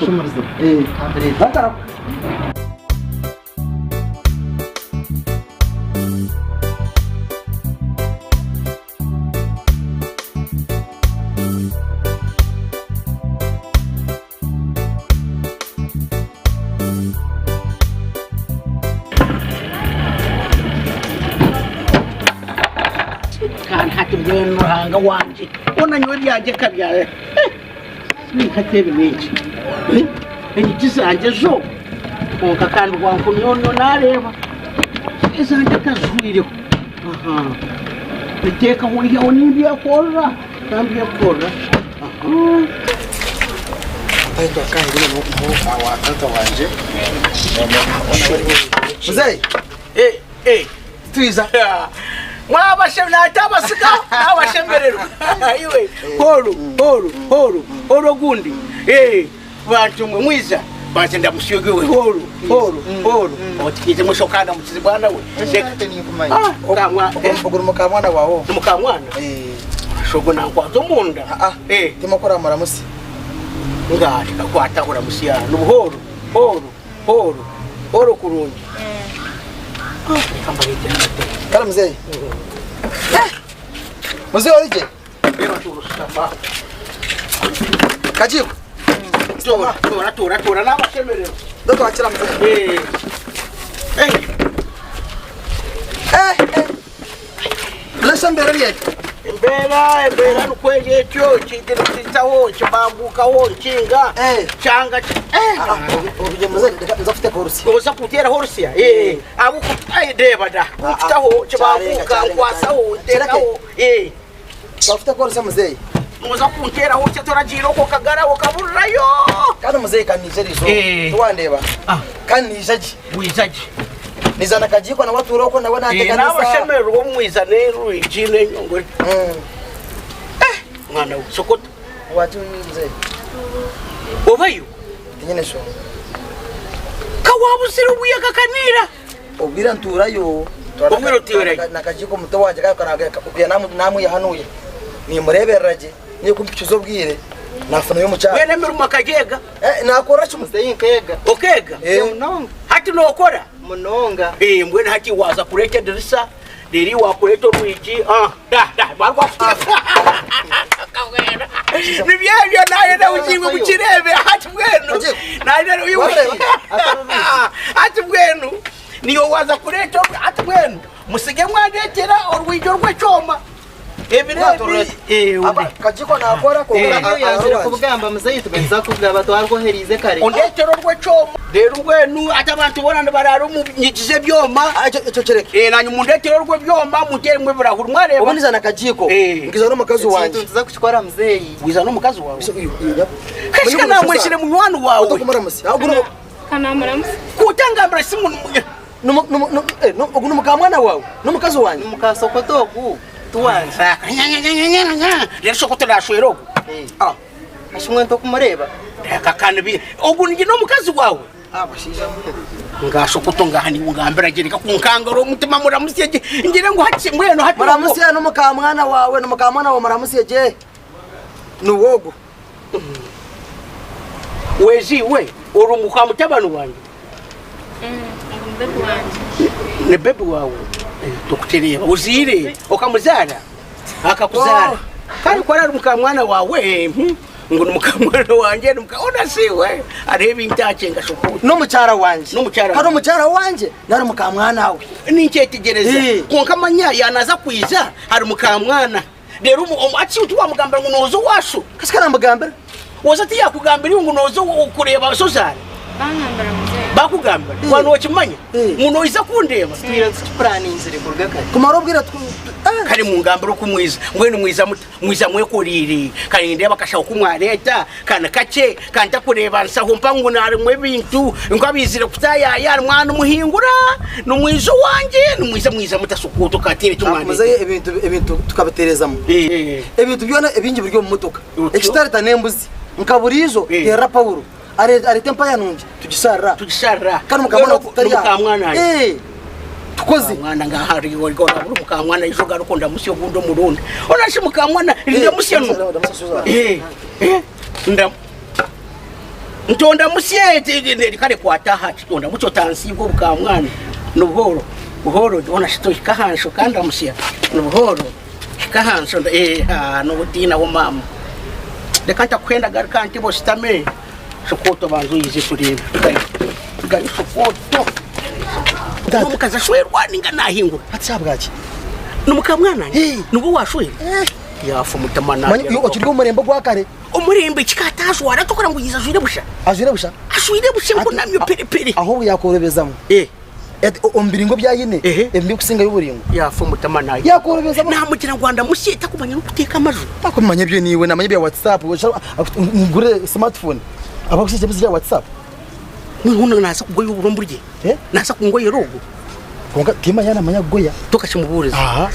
Nkushumurize. Kandi hati mbwenu Ruhanga wangye, hoona nyowe ebyangye ka bya hati ebi n'enki? Enyigi zangye zo kwonka kandi rwankunyoonyo naareeba ezangye tazihweireho. Niteekaho oihaho nimbyekorera, nimbyekorera. Muzei twiza Natabasiga nabashemererwa iwe horu horu horu horu ogundi bantu mwe mwiza banze ndamusyoge we horu horu horu otikize mushoka ndamukize bwana we oguri mukamwana wawe mukamwana shogo nankwata omunda timakora muramusi ngaha tikakwata uramusi nubuhoro horo horo horo kurungi kale muzeyi muzeyi origye kajiiko tora tora tora tora nabashemererwa ndotwakira muzeyi Lesha embeera eri egi. Embeera embeera nikwo eri etyo ekintu nikizaho kibambukaho nkinga kyanga Orugyendo nza kuteekaho orusya. Oza kuteeraho orusya ahabw'okuba reeba da kukitaho kibambuka nkwasaho nteekaho. Nza kuteekaho orusya muzeeyi. Noza kunteeraho orusya toragiire okwo kagara okaburirayo. Kandi muzeeyi ka niija eriizooba tiwandeeba kandi niija gye. Waija gye. Niija na Kagiiko nawe atuura okwo nawe naateganisa. Naabashemererwa omwiza n'erwigi n'enyongore. Mwana we sokota. Waaki muzeeyi? Obayo? Tinyine nshonga. Ka waabuzire obuyaga kaniira. Obwire ntuurayo. Obwire otuurayo. Na Kagiiko muto wangye okuya naamwiha hanuya. Nimureeberera gye. Niiwe kumpikiza obwire naafunayo omukyara. Mbwenu emirimo akagyega? Naakora kimwe. Muzeeyi nkeega. Okeega? Munonga. Hati nookora? Munonga. Mbwenu hati waaza kureeta edirisa, reero waakureeta orwigi, da da Nibyo ebyo naayenda ngu imwe mukireebe hati mbwenu hati mbwenu niiwe waaza kureeta hati mbwenu musige mwandeetera orwigi orw'ekyoma. Ebiro ebi Kajiko nakora kwonka Yanzire kubugamba muzeyi tubanza kubugaba twarwoherize kare. Ondetera orw'ekyoma reero mbwenu hati abantu boona nibaraara omu nyigi z'ebyoma. Ekyo kireke. Nanye mundetera orw'ebyoma munteremu ebirahuri mwareeba. Obundi zana akajiiko ngiza n'omukazi wangye. Ekintu nituza kukikora muzeyi. Wiza n'omukazi wawe? Kashika namwesire munywani wawe. Kanamuramusa. Kutangambira simu. Ogu ni mukamwana wawe n'omukazi wangye. Ni muka Sokoto ogu ti wangye. Reero Sokoto naashwera ogu? Ashimwe ntokumureeba. Ogu ni n'omukazi wawe? Nga Sokoto ngaha niiwe ongambira gye reka kunkangara omutima muramutsye gye ngire ngu hati mbwenu hati. Muramutsye n'omukamwana wawe n'omukamwana wawe muramutsye gye. Niwe ogu. Wezi iwe ori muka mutabani wangye? Ni bebi wawe? Tokukireeba. Ozaire? Okamuzaara? Akakuzaara. Kandi ku ari muka mwana wawe, ngu ni muka mwana wangye, ni muka ona si iwe. Hariho ebintu akyenga shoko. N'omukyara wangye. N'omukyara Kandi omukyara wangye nari muka mwana we. Ninkyetegyereza. Kwonka manya yaanaza kwija hari muka mwana. Reero ati tiwamugambira ngu nooza owa sho? Kasi ka namugambira. Oza tiyakugambira ngu nooza kureeba sho zaara? Bangambira muzeeyi. Bakugambira? Waaba nookimanya ngu noija kundeeba? Tutwire tukipuraninzire kuruga kare. Kumara obwire Kare mungambire oku mwija. Mbwenu mwija muta? Mwija mwekoriire. Kare nindeeba akashaho ku mwareeta ka ni kakye, ka ntakureeba nshaho mpango harimu ebintu nk'abaizire kutaayaaya harimu aha nimuhingura, nimwija owangye, nimwija mwija muta Sokoto katiine eki mwareeta. Muzeeyi ebintu ebintu tukabitereezamu. Ebintu byona ebingi biri omu motoka. Ekitareta n'embuzi. Nka buriijo terera Paulo areete empaya nungi tugisharira. Tugisharira. Kandi mukamwana tutari aha. Mukamwana. Tukoze. Mukamwana ngaha ari ori buri mukamwana ijo garuka ndamusya ogundi omurundi. Ona shi mukamwana ndamusya no. Ndam. Ntonda musye kare kwata aha kitonda mutyo otansiiga obukamwana ni buhooro buhooro hoona shi tohika aha nsho kandi amusya ni buhooro hika aha nsho eeh n'obutiinaho maama reka ntakuhenda garuka aha ntebe oshutame shokooto banza oije tureebe tugayo shokooto omukazi ashwerwa ninga nahingura Hati ahabwaki? Ni mukamwana Hey. niwe washwera yafa omutima Manya nagira okiri omu murembe ogwa kare. Omurembe kika atajwara atokora ngu yiza ajwire busha. Ajwire busha? Ajwire busha nkunamyo perepere. Ahobwe yakorobezamu. Eh. Ati omu biringo ebi ayine Ehe. ebi bikusingayo oburingwa. Yafa omutama nayo. Yakorobezamu. Namugira ngu andamusye takumanya n'okuteeka amaju. Takumanya ebyo niiwe namanya ebya WhatsApp ngure smartphone abakushekyera ebya WhatsApp. Mbwenu naza kugoya oburo mburye? Eh? Naza kungoyera ogwo? Kwonka timanya namanya kugoya. Tokakimubuurize? Aha.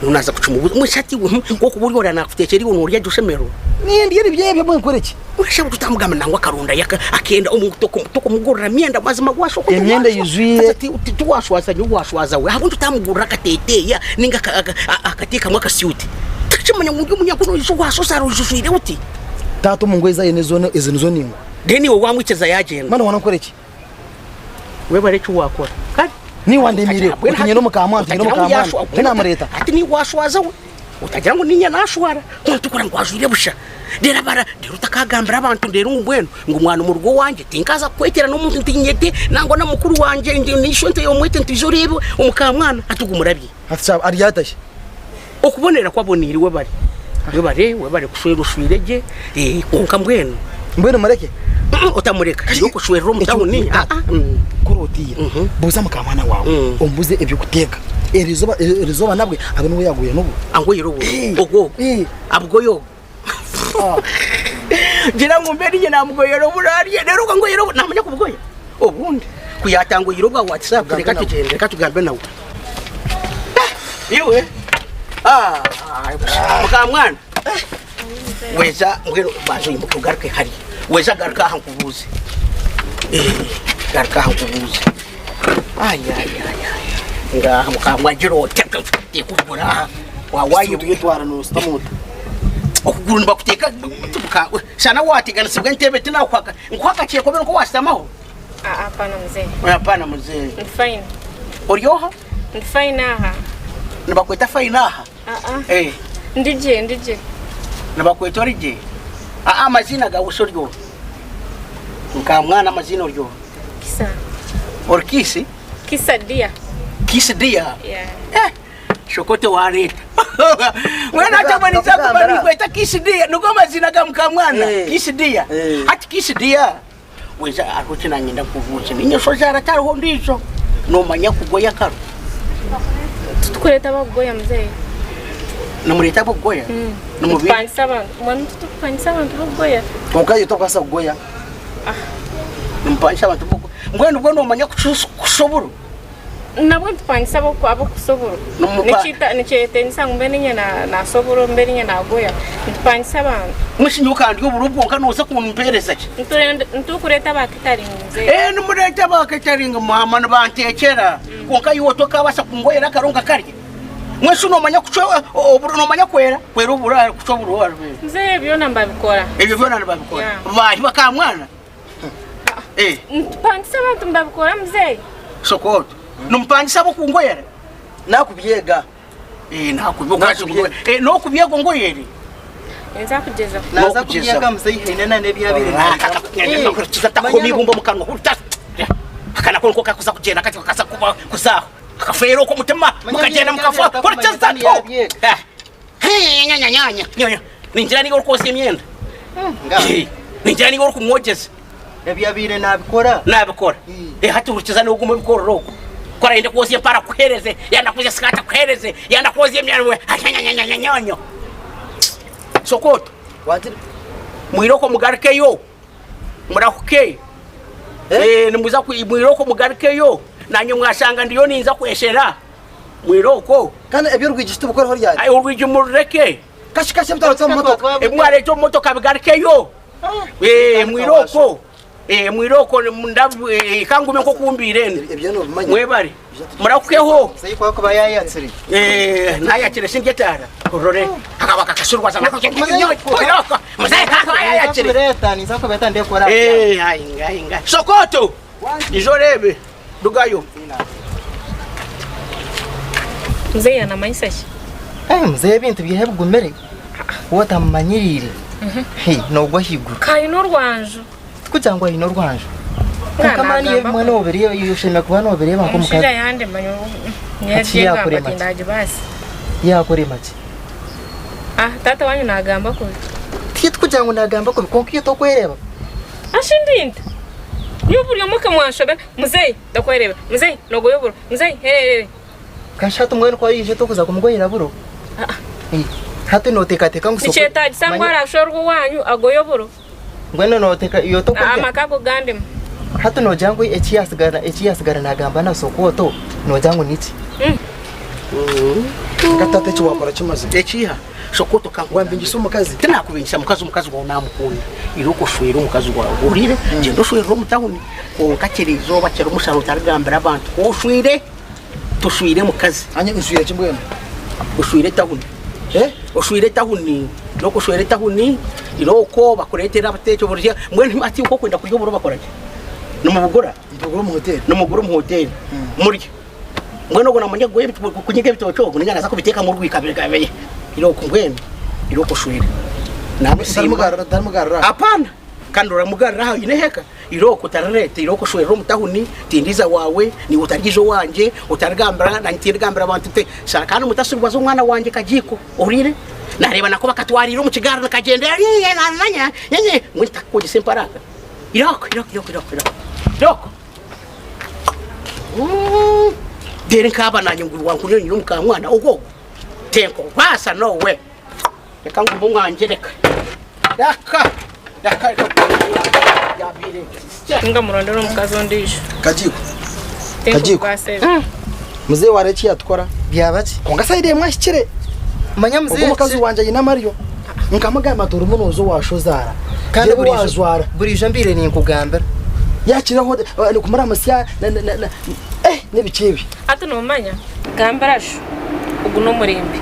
Ngu naza kukimubuuza. Mbwenu shi hati iwe nk'okuba ori orya nakuteekyera iwe noorya gye oshemererwa? Nindya ebyo ebyo mbwenu nkore ki? Mbwenu shi ahabw'okuki otamugamba nangwa akarondayo akenda tokumugurira myenda mazima gwashoka Emyenda eijwire. Haza tiwashwaza nyowe washwaza we. Ahabw'enki otamugurira akateeteeya ninga akateekamu akasuuti? Tokimanya ngu ndi omunyankore noija owashwa oshara ojwaire oti? Taata omu ngoye ezi aine zoona ezi nizo ningwa. Then iwe wamwikiriza yagyenda. Mbwenu hoona nkore ki? Webare eki wakora. Kare. Niiwe wandemiire oti nyine omukaamwana, oti nyine omukaamwana. Mbwenu namureeta. Hati niiwe washwaza we. Otagira ngu niinye nashwara. Kwonka tokora ngu ajwaire busha. Reero abara, reero otakagambira abantu reero ngu mbwenu ngu mwana omurugo owangye tinkaza kukweterana omuntu nti nyete nangwa na mukuru wangye n'eisho nti omwete nti ija oreebe omukaamwana. Hati ogwo murabye. Hati shi ari ata shi? Okubonera ku aboneire webare. Webare, webare kushwera oshwire gye, eh, kwonka mbwenu. Mbwenu mureke? Mm, otamureka. Kashi- Iwe okushwerera omu Ekyo- tawuni. Taata, ah, ah, mm. Kuri otiya, buuza mukamwana waawe, omubuuze eby'okuteeka. Erizooba, erizooba nabwe abe niwe yaagoya n'oburo. Angoyere oburo. Eh, Ogwo ogwo. eh. Abugoye ogwo. Ah. Gira ngu mbe ninye namugoyera oburo arye, reero ogwo angoyere oburo, naamanya kubugoya? Obundi ku yaatangoyire obwa WhatsApp, Tugambe reka nawe. tugyende, reka tugambe nawe. Iwe ah, mukamwana weza mbwenu banza oyimuke ogaruke hariya weza garuka aha nkubuuze Eh, garuka aha nkubuuze ayayaya ngaha mukamwana gira oti teeka okuguru aha wawaye Tuyetwara nositama ota. okuguru nibakuteeka shana wateganisibwa entebe tinakuhaka nkuha akakyeko obe nikwo washutamaho Ah, hapana mzee. Hapana mzee. Ndi fine. Ori oha? Ndi fine aha. Nibakweta fine aha? Ah ah. Eh. Ndi gye, ndi gye. Nibakweta ori gye? Ah ah amaziina gawe shi ori oha? Nka mwana amaziina ori oha? Kisa. Ori Kisi? Kisa dia. Kisi dia? Yeah. Eh. Shokote wareeta. Mbwenu hati obwo ninza kuba ninkweta Kisi dia nigo amaziina ga mukamwana. Eh. Kisi dia. Eh. Hati Kisi dia. Weza hariho eki nanyenda nkubuuze. Niinye shozaara tihariho ondiijo. Noomanya kugoya akaro? Titukureeta abakugoya muzeeyi. Nimureeta abokugoya? Nimubi. Nitupangisa abantu. Mbwenu titukupangisa abantu bokugoya. Kwonka iwe tokubaasa kugoya. Nimupangisa abantu bokugoya. Mbwenu bwo noomanya kusha oburo? Nabwo nitupangisa ab'okusa oburo. Nikyetengyesa ngu mbe niinye naasa oburo, mbe niinye naagoya. Nitupangisa abantu. Mbwenu shi nyowe ka ndye oburo bwonka nooza kumpeereza ki? Nitukureeta aba catering mzee. Ee nimureeta aba catering maama nibanteekyera. Kwonka iwe tokaabaasa kungoyera akaro nkakarya? Mbwenu shi noomanya kucwa oburo, noomanya kwera? Kwera oburo, kucwa oburo. Mzee ebyo byona nibabikora. Ebyo byona nibabikora? Baahi bakaamwana? Eh. Nitupangisa abantu nibabikora muzeeyi. Sokoto. Nimupangisa ab'okungoyera? Nakubyega. Eh, nakubyega. Eh, nokubyega ongoyere. Ninza kugyeza. Naza kubyega muzeeyi haine na n'ebyabire Takuhoma ibumba omu kanwa. Aka nako niko kakuza kugyenda kati kakaza kuba kuzaho. Akafeera okwo omutima mukagyenda mukafa. Hurikiza to. Ningira niiwe orikwozya emyenda. Ningira niiwe orikumwogyeza. Ebi abaire naabikora. Naabikora. Hati hurikiza niiwe ogume obikorere okwo. Ku arayende kwozya empare akuheereze, yayenda kwozya sikaati akuheereze, yayenda kwozya emyenda anyanyanyanyanyanya. Sokoto. Mwiroko mugarukeyo. Murahuke. Nimuza mwiroko mugarukeyo. Naanye mwashanga ndiyo ninza kweshera. Mwiroko. Kandi eby'orwigi shi tubikoreho ryari? Ai orwigi murureke. Kashi kashi ebi twareeta omu motoka. Ebi mwareeta omu motoka bigarukeyo. Eh, mwiroko. Eh, mwiroko eh, kangume nk'oku mbiire enu. Ebyo nobimanya. Mwebare. Murakukeho. Muzeeyi ku akuba yaayakire. Eh, nayakire sindya etaara. Orore. Akaba kakasurwa sana. Muzeeyi kakaba yaayakire. Kubireeta ninza kubireeta ndekora. Eh, ainga ainga. Sokoto. Ijo orebe. Dugayo. Muzeeyi anamanyisa ki? Eh, muzeeyi ebintu byehe bigumire. Waaba otamumanyiriire, hei, noogwa ahaiguru. Ka aine orwanju. Tikugira ngu aine orwanju. Kwonka mani iwe ebimwe nobireeba, iwe oshemereire kuba nobireeba nk'omukazi. Omushaija yandema nyowe Hati yakurema ki? tindagibaasa. Yakurema ki? Ah, taata wanyu nagamba kubi. Tikugira ngu nagamba kubi kwonka iwe tokwereeba. Ashi ndi nta? Nyowe buri omwe akamwanshobera, muzeeyi tokwereeba, muzeeyi nogoya oburo, muzeeyi hererere. Kasha hati mbwenu ku araije tokuza kumugoyera buro? Hati noteekateeka ngu Nikyetaagisa ngu arashorwe owanyu agoye oburo? Mbwenu noteeka iwe tokurya? Amaka ago gandimu. Hati nogira ngu eki yasigara eki yasigara nagamba na Sokooto nogira ngu niki? Nka taata eki wakora kimazima. Ekiiha? Sokoto ka Wambingisa omukazi. Tinakubingisa mukazi omukazi wawe namukunda. Irooko oshwere omukazi wawe ohurire? Gyenda oshwerere omu tawuni kwonka kiri izooba kiri omushana otarigambira abantu ku oshwire. Toshwire mukazi. Anye nshwire ki mbwenu? Oshwire etahuni. Eh? Oshwire etahuni. Irooko oshwere etahuni, irooko bakureetere abateeki oburya. Mbwenu hati ku okwenda kurya oburo bakora ki? Nimubugura? Nitubugura omu hoteeri. Nimugura omu hoteeri. Murye. Mbwenu ogwo naamanya kunyiga ebitookye ogwo ninga naaza kubiteekamu orwika abigabire. Irooko mbwenu, irooko oshwere. Naamusiima. Ntarimugarura? Apaana! Kandi oramugarura aha oine eheka? Irooko otarireeta, irooko oshwerere omu tahuni, tindiiza waawe, naiwe otariija owangye, otarigambira, naanye tindigambira abantu nti, shana kandi mutasirwaza omwana wangye Kagiiko, ohuriire? Naareeba nako bakatwariire omu kigaari nikagyenda nyenye, mbwenu takakwegyesa emparaaka? Irooko, irooko, irooko, irooko, irooko, irooko. Reero nkaaba naanye ngu wankunira nyine omukaamwana ogwo ogwo, tinkubaasa no way. Reka ngume omwangye reka. Reka. Reka reka. Yabiire. Ninga murondere omukazi ondiijo. Kagiiko. Kagiiko. Muzeeyi wareeba eki yatukora? Byaba ki? Kwonka sayidi emwe ahikire. Manya muzeeyi. Ogwo omukazi wangye aine amaryo. Nkamugamba nti orimu nooza owa shozaara. Kandi Reeba wajwara. buriijo mbaire ninkugambira. Yaakiraho kumuramutsya eh n'ebiki ebi. Hati noomanya, gambira sho, ogu n'omurembe.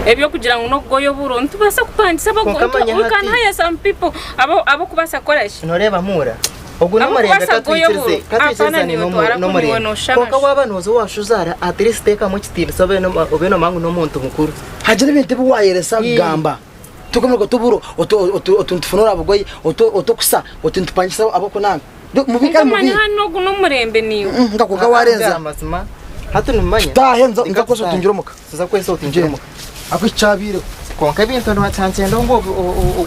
Eby'okugira ngu n'okugoya oburo, nitubaasa kupangisa abago, Kwonka manya we can hati- hire some people ab'okubaasa kukora ki? Noreeba Muura, ogu n'omurembe Ab'okubaasa kugoya oburo. katwikirize Apana katwikirizane niiwe twara kunu iwe n'omurembe. nooshusha Kwonka na sho. waaba nooza owa shuzaara at least teekamu ekitiinisa obe noomanya ngu n'omuntu mukuru. Hagira ebintu ebi waayeresa kugamba. Tukumirwe tuburo otu nitufunura bugoye otu otukusa otu nitupangisa ab'okunanga. Mubi kari mubi. Nkamanya hanu ogu n'omurembe niiwe. Nka kwonka warenza. Amazima hati nimumanya. Tutahe nza nza kwesa otungire omuka. Tuza kwesa otungire omuka. Aku ekikyabiireho. Kwonka ebintu nibakyangenda ngu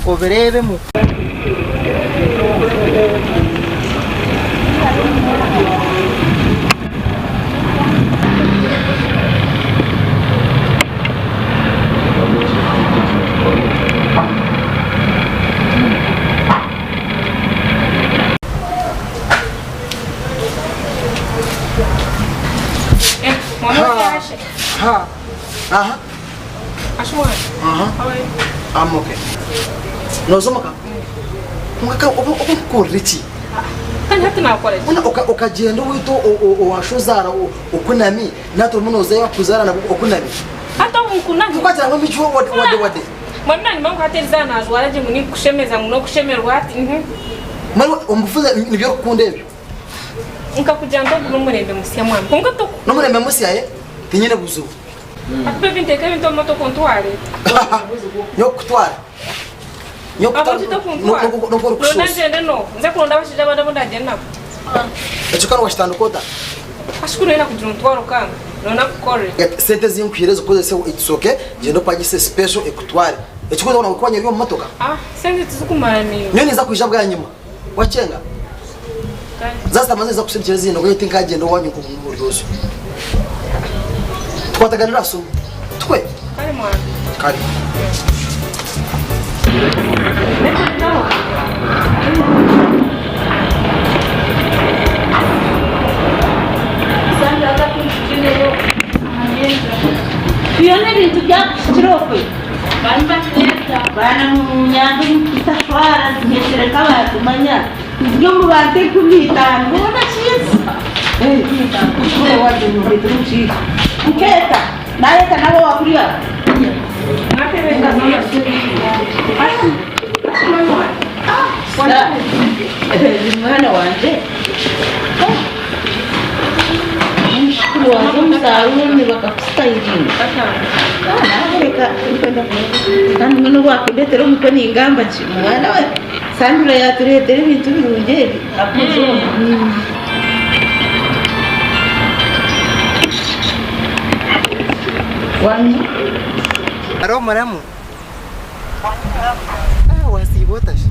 obireebemu. Ha. Aha. Aha. I'm okay. Noza omuka? Kwonka oba oba nkukorera ki? Kandi hati nakora ki? Mbwenu okagyenda owaitu owa shozaara okunami nahati orimu nozayo owakuzara nabwo okunami. Hati obu nkunami. Tukwatira ngu emicwe wade wade. Mbwenu nanyima ngu hati erizooba najwara gye ngu ninkushemeza ngu nokushemererwa hati. Mbwenu omu bufuzi nibyo orikukunda ebyo? Nkakugira nti ogu nomurembe musya mwana kwonka toku. Nomurembe musya eh? Tinyine buzibu. Hati baby nteeka ebintu omu motoka ontware. Nyowe kukutwara. Nyowe Ahabw'enki kukutwara tokuntwara? n'oku orikushuusha. Ronda ngyende n'oha? Nze kuronda abashaija abandi abu ndagyende nabo? Ekyo ka niwakitandika ota? Ashi ku nooyenda kugira ontware okanga, noona nkukorere. Sente ezi nkuhaire zikozese it's okay, gyenda opangise special ekutware. Ekikuru n'okuba nkuba nyine omu motoka. Ah, sente tizikumara niiwe. Nyowe ninza kwija bwanyima. Wakyenga? Kare. Zasitama niza kusindikira ezindi nyowe tinkagyenda owanyu nkomuryozyo. Tukwataganire aha simu. Tukwe? Kare mwana. Kare. Byona ebintu byakuhikire okwe barimu batureeta baana munyambe mutashwara ntekyere nk'abantu manya. Ndi omu bantu 50,000 boona kiizi. Nkeeta naayeta nabo owakuriya. Mwana wangye Omushukuru waaza omu saruuni bakakusitayiringa kandi mbwenu obu wakundeetera omutwe ningamba ki mwana we Sandra yaatureetera ebintu birungi ebi Hariho omuramu? Ah, wasiiba ota shi?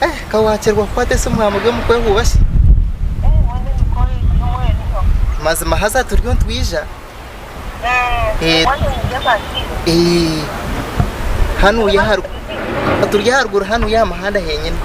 Eh, ka wakyerwa kukwata esimu mwamurwe omu kwehuuba shi? Mazima haza turiyo nitwija. Eh, eh, hanuuya aharuguru turi aharuguru hanuuya aha muhanda henyine.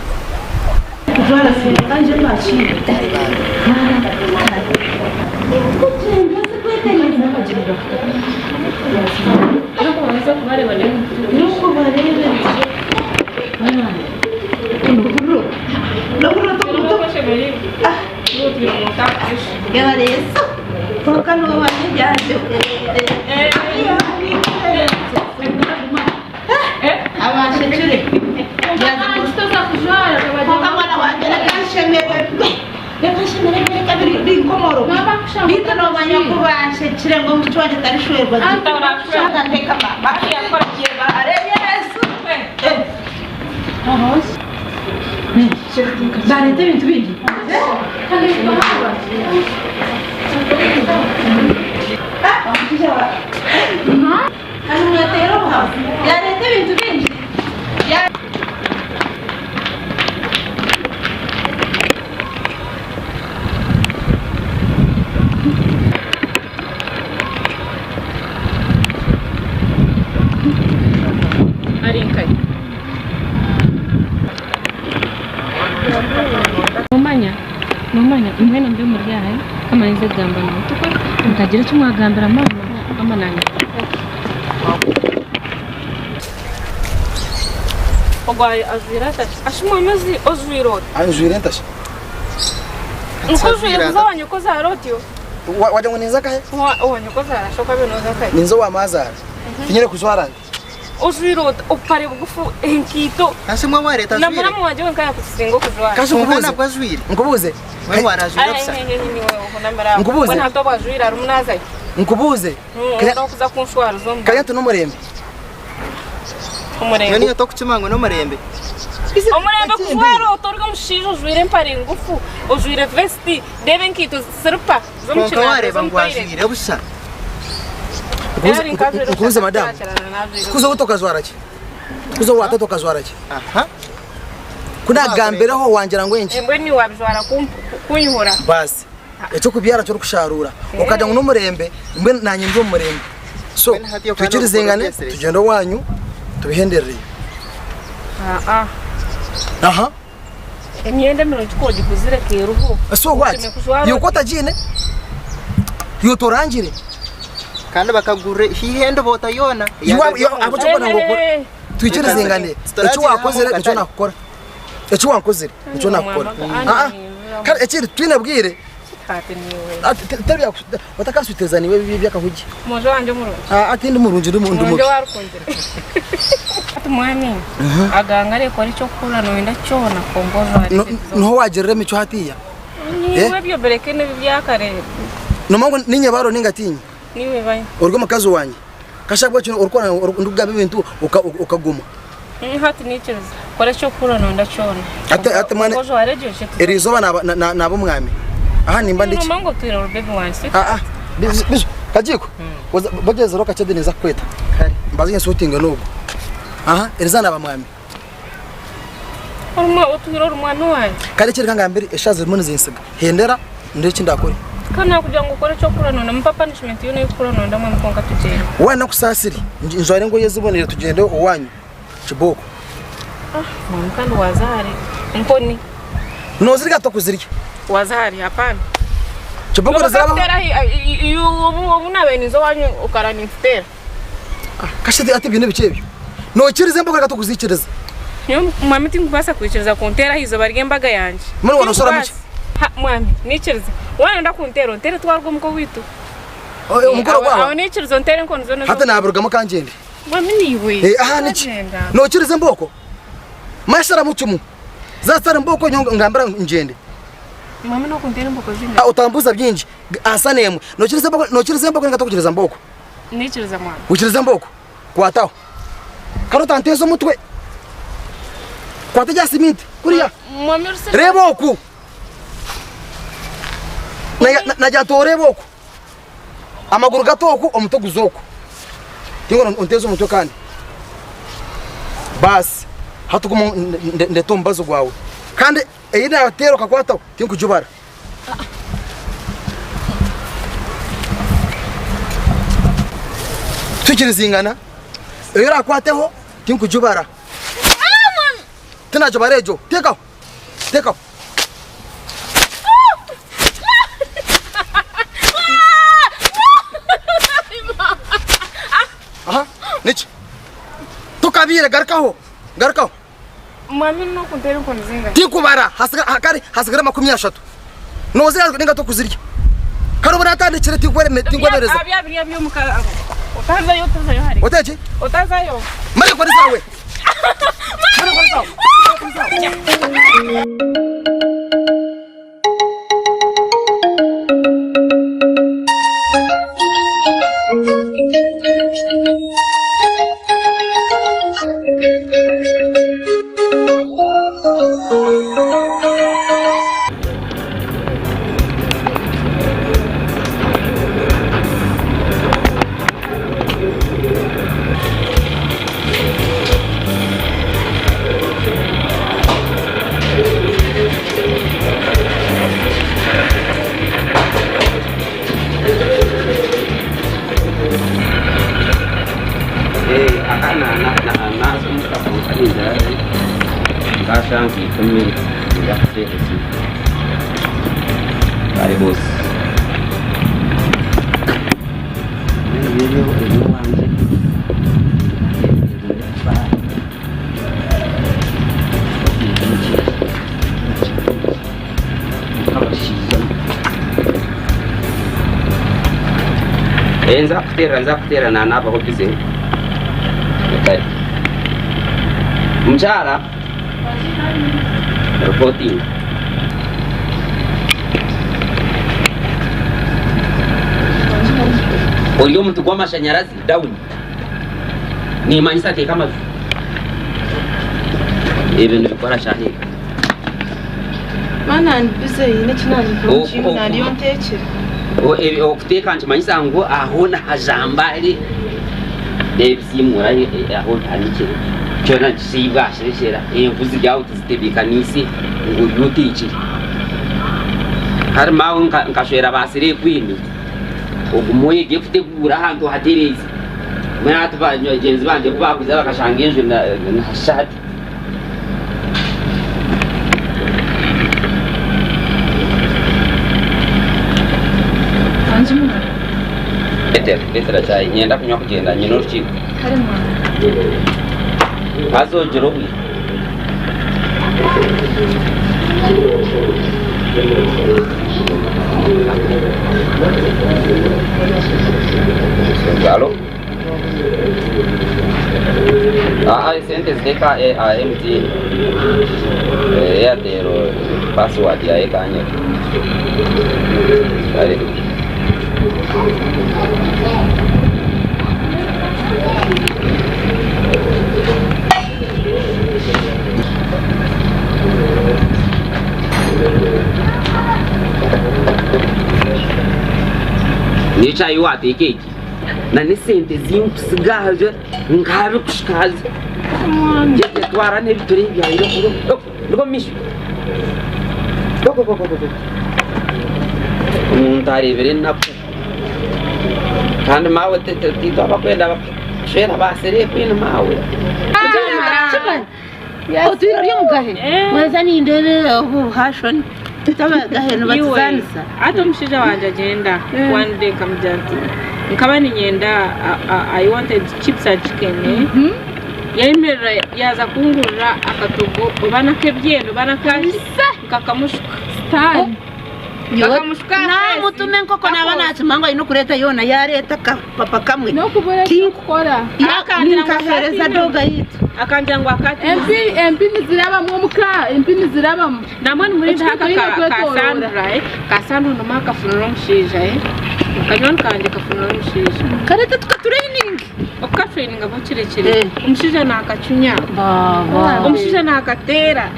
Ari nkahi? Nomanya, nomanya mbwenu mbe muri aha kamara nze kugamba nawe tikwe mutagira eki mwagambira maama, maama nanyeta. Ogwo ajwaire ata shi? Ashumwe amazzi ojwaire ota? Anjwire nta shi? Nk'ojwaire kuza owa nyokozaara otyo? Wagira ngu ninza nkahe? Owa nyokozaara shi okabaire nooza nkahe? Ninza owa maazaara. Tinyine kujwara nti. Ojwaire ota? Obupare bugufu, enkaito. Kasi mbwenu wareeta Na ajwaire? muramu wangye wenka yakukisinga okujwara. Kasi Kwonka nkubuuze. nabwo ajwaire. Nkubuuze. Mbwenu waraajwaire busa. Nkubuuze. Mbwenu hati obu ajwaire arimu naaza hi? Nkubuuze. N'okuza kunshwariza omu Kanya nti n'omurembe. Omurembe. Mbwenu iwe tokukima ngu n'omurembe? Omurembe kujwara ota ori omushaija ojwaire empare ngufu, ojwaire vesiti, reeba enkaito siripa z'omu Kwonka kinaabiro wareeba z'omu ngu toilet. ajwaire busha. Nkubuuze madamu. Kuza owu tokajwara ki? Kuza owa tata okajwara ki? Aha. Ku naakugambireho wangira ngu enki? Mbwenu iwe wabijwara kunyihura. Baasi. Eky'okubyara nikyo orikusharuura. Okagira ngu n'omurembe, mbwenu naanye ndi omu murembe. So, Mbwenu hati okaba twikirizingane, n'okukora obyesire. tugyende owaanyu, tubihenderereyo. Aa. Aha. Emyenda emirungi ku ogiguzire ekairuho. So what? Oshemeriire kujwara Iwe ku oti. otagiine, iwe torangire. Kandi bakagurira haihi endoboota yoona. Iwe ahabw'eky'okubona ngu Eh, twikirizingane, eki waakozire nikyo naakukora. Eki wankozire nikyo nakukora. Aa kare ekindi twine bwire otakanswitiriza niiwe ebi eby'akahugi. Mwojo wangye omurungi. Aa tindi murungi ndi mubi. Mwojo warukundira. Hati mwami aganga arekora eky'okukora noyenda kyona kwonka ojware ebyo. Niho wagirira emicwe hatiiya. Niiwe ebyo bireke n'ebi byakare. Nomanya ngu niinye baro ninga tiinye? Niiwe bayo. Ori omukazi wangye. Kasha ahabw'eki orikukora ndikugamba ebintu okaguma. Hati naikiriza. Kora eki orikuhurira nooyenda kyona. Hati hati mwana Kwonka ojware egyo eshatu. eri izooba naaba naaba omwami. Aha nimba ndi ki? Noomanya ngu otwire ori bebi wangye si? Ah ah bizu bizu Kagiiko bogyezereho kakye then ninza kukweta. Kare. Mbanze nsuutinge n'ogu. Aha eri izooba naaba mwami. Otwire ori mwami wangye. Kare ekindi kangambire eshaaha zirimu nizinsiga. Hendera ndeebe eki ndakore. Ka nakugira ngu okore eki orikuhurira nooyenda mpa punishment yoona ei orikuhurira nooyenda mbwenu kwonka tugyende. Waaba nakusaasire njware engoye eziboniire tugyende owaanyu kibooko. Mbwenu kandi waaza ahari nkoni. Noozirya tokuzirya. Waaza ahari hapana. Kibooko nizirabaho. Obu naabaire ninza owaanyu okara ninkuteera. Kasha ati ebyo n'ebiki ebyo? Noikiriza embogo reka tokuziikiriza. Nyowe mwami tinkubaasa kwikiriza kunteera aha izooba ry'embaga yangye. Mbwenu waanosharamu ki? Tinkubaasa. Ha, mwami, niikiriza. Waayenda kunteera, onteere twaruga omuka owaitu. Omukoro Aho gwaba? niikiriza onteere enkoni zoona Hati ezi. naabirugamu ka ngyende. Mwami niiwe. Eh, aha niki? Wagyenda. Nookiriza embooko? Manya sharamu kimwe. Zaaba zitari mbooko nyowe ngambira ngyende. Mwami n'okunteera embooko zingahi? Ah, otambuuza bingi. Ansa n'emwe. Nookiriza embooko, nookiriza embooko ninga tokukiriza mbooko? Niikiriza mwami. Oikiriza embooko? Kwataho. Kandi otanteeza omutwe. Kwata erya siminti kuriya. Mwami orusirika. Reeba oku. Nagira nti oreebe oku. Amaguru gata oku, omutwe guza oku. Tingu onteeze omutwe kandi. Baasi, hati guma ndete omubazi gwawe. Kandi ei naateera okakwataho, tinkugibara. Tukirizingana, ei oraakwateho tinkugibara. Tinagibara egyo. Teekaho, teekaho. Aha, niki? Tokabiire, garukaho, garukaho. Mwami n'okuntera enkoni zingahi? Tinkubara, kare hasigara 30. Nozirya ninga tokuzirya? Kare obu natandikire tinkwemereza. Bya birya by'omuka otazayo otazayo hare. Oteki? Otazayo. Mara enkoni zawe. Mara enkoni zawe. Nza kuteerera nanabaho bize. Kare. Mukyara reporting. Ori omuti gw'amashanyarazi down. Nimanyisa teeka amaju. Ebi nibikora shaaha egi. Mana ndi busy haine eki naandiyo nandiyo nteekire. Okuteeka nikimanyisa ngu aho nahajamba n'ebisiimura aho bihanikire kyona nikisiibwa ahasherekyera enku ziri aho tizitebeekaniise ngu oriyo oteekire. Hati maawe nkashwera ba slay queen ogume oyege kuteguura ahantu ohatereeze. Mbwenu hati bagyenzi bangye ku baakuza bakashanga enju nihashusha hati. Wangi mwana. Ndetera, ndetera chai. Nyenda kunywa kugyenda, nyine orukiiko. Kare mwana. Haza ogira obwire. Alo? Aa esente ziteeka aha MTN. Airtel password yayo ekanyeta. Kare. Niyo chai wateeka egi na n'esente zinkusiga aha nkabi kushika haza gyete twara n'ebiture byawe ruga omu maisho omuntu areebire enaku kandi maawe titwe abakwenda kushwera ba slay queen maawe. Otwire ori omugahe weeza nindeeba obu buhashoni abagahe nibatuzanisa. Hati omushaija wangye agyenda one day nkamugira nti nkaba niinyenda I wanted chips and chicken. Yayemerera yaaza kungurira akatogo oba n'ak'ebyenda oba n'akaki nkakamushuka. Sitaani. Nkakamushuka aha feesi. Naamutuma enkoko naaba naakimanya ngu aine kureeta yoona yaareeta akapapa kamwe. N'okubura eky'okukora. Akangira ngu Ninkaheereza akatiine. dooga yaitu. Akangira ngu akatiine. Empi empi nizirabamu omuka, empi nizirabamu. Nambwenu murinde Ekikuru aka toine ka ka kwetoroora. Sandra eh, ka Sandra noma akafunira omushaija eh. Kanywani kangye kafunira omushaija. Kareete tukatureininge. Okukatraininga bo kirekire. Omushaija nakacunya. Omushaija nakateera.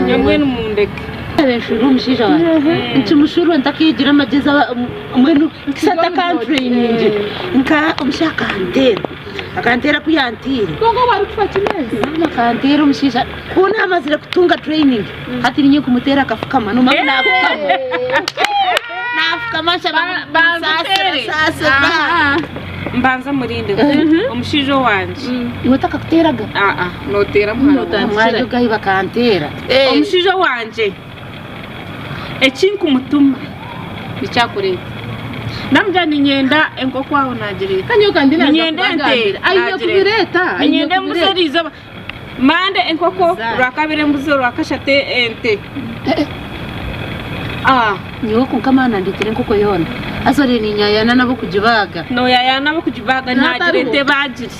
Nyowe mbwenu mundeke. Nshurwe omushaija wangye. Nkimushurwe ntakeegire amagyezi mbwenu kisa atakantreiningire. Nka omushaija akanteera. Akanteera ku yanteire. Kwonka obu arikufa kimezi. Maama akanteera omushaija ku naamazire kutunga training hati niinye nkumuteera akafukama nomanya nafukama. Nafukama nshaba ngu nsaasira nsaasira. Mbanza murinde omushaija owangye. Iwe takakuteeraga? Aa noteera muhara wangye. Omwanya ogu ahi bakanteera. Omushaija owangye eki nkumutuma nikyo akureeta. Namugira niinyenda enkoko aho nagireeta. Niinyenda ente nagireeta. Niinyenda embuzi eriizooba. Mande enkoko, orwakabiri embuzi, orwakashatu ente. Ah. Nyowe kwonka maana ndetera enkoko yoona. Haza ore ninyayana nabo kugibaaga. Noyayana nabo kugibaaga nagira ente baagire.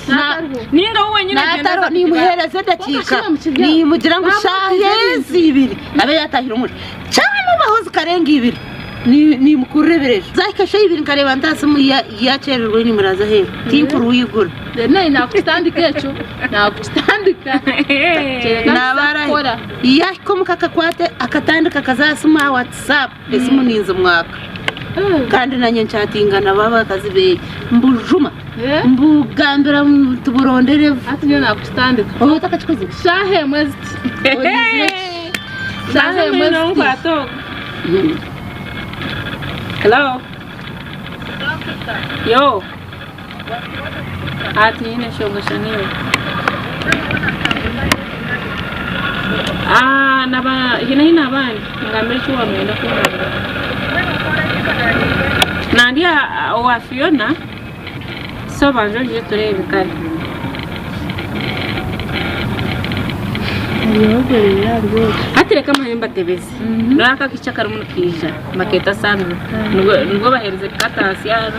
Ninga we wenyine agyenda Naatariho aza kugibaaga. nimuheereza edakiika nimugira ngu shaaha ezi ibiri abe yaatahire omu nju. Kyamubaho zikarenga ibiri nimukurura ebireju. Zahika eshaaha ibiri nkareeba nti aha simu yakyererwa nimuraaza aheeru tinkurwigura. Reero naanye naakukitandika ekyo, naakukitandika. Naaba yahika omuka akakwata akatandika akaza aha simu aha WhatsApp esimu ninzimwaka. Kandi nanye nkyatinga nabo abakazi beye mbujuma mbugambira nti burondere. Hati nyowe naakukitandika. Oba otakakikozire? Shaaha emwe ziti. Shaaha emwe ziti. Hello. Yo. Ah, tinyine nshonga shaniwe. Ah, naba hina hina abandi ngambira eki wamwenda kungambira. Nandi owa Fiona so banza oije tureebe kare. Hati reka manye mbatebeze. Naka akica karimu nikaija bakeeta Sandra nibwo nibwo baherize kukataasya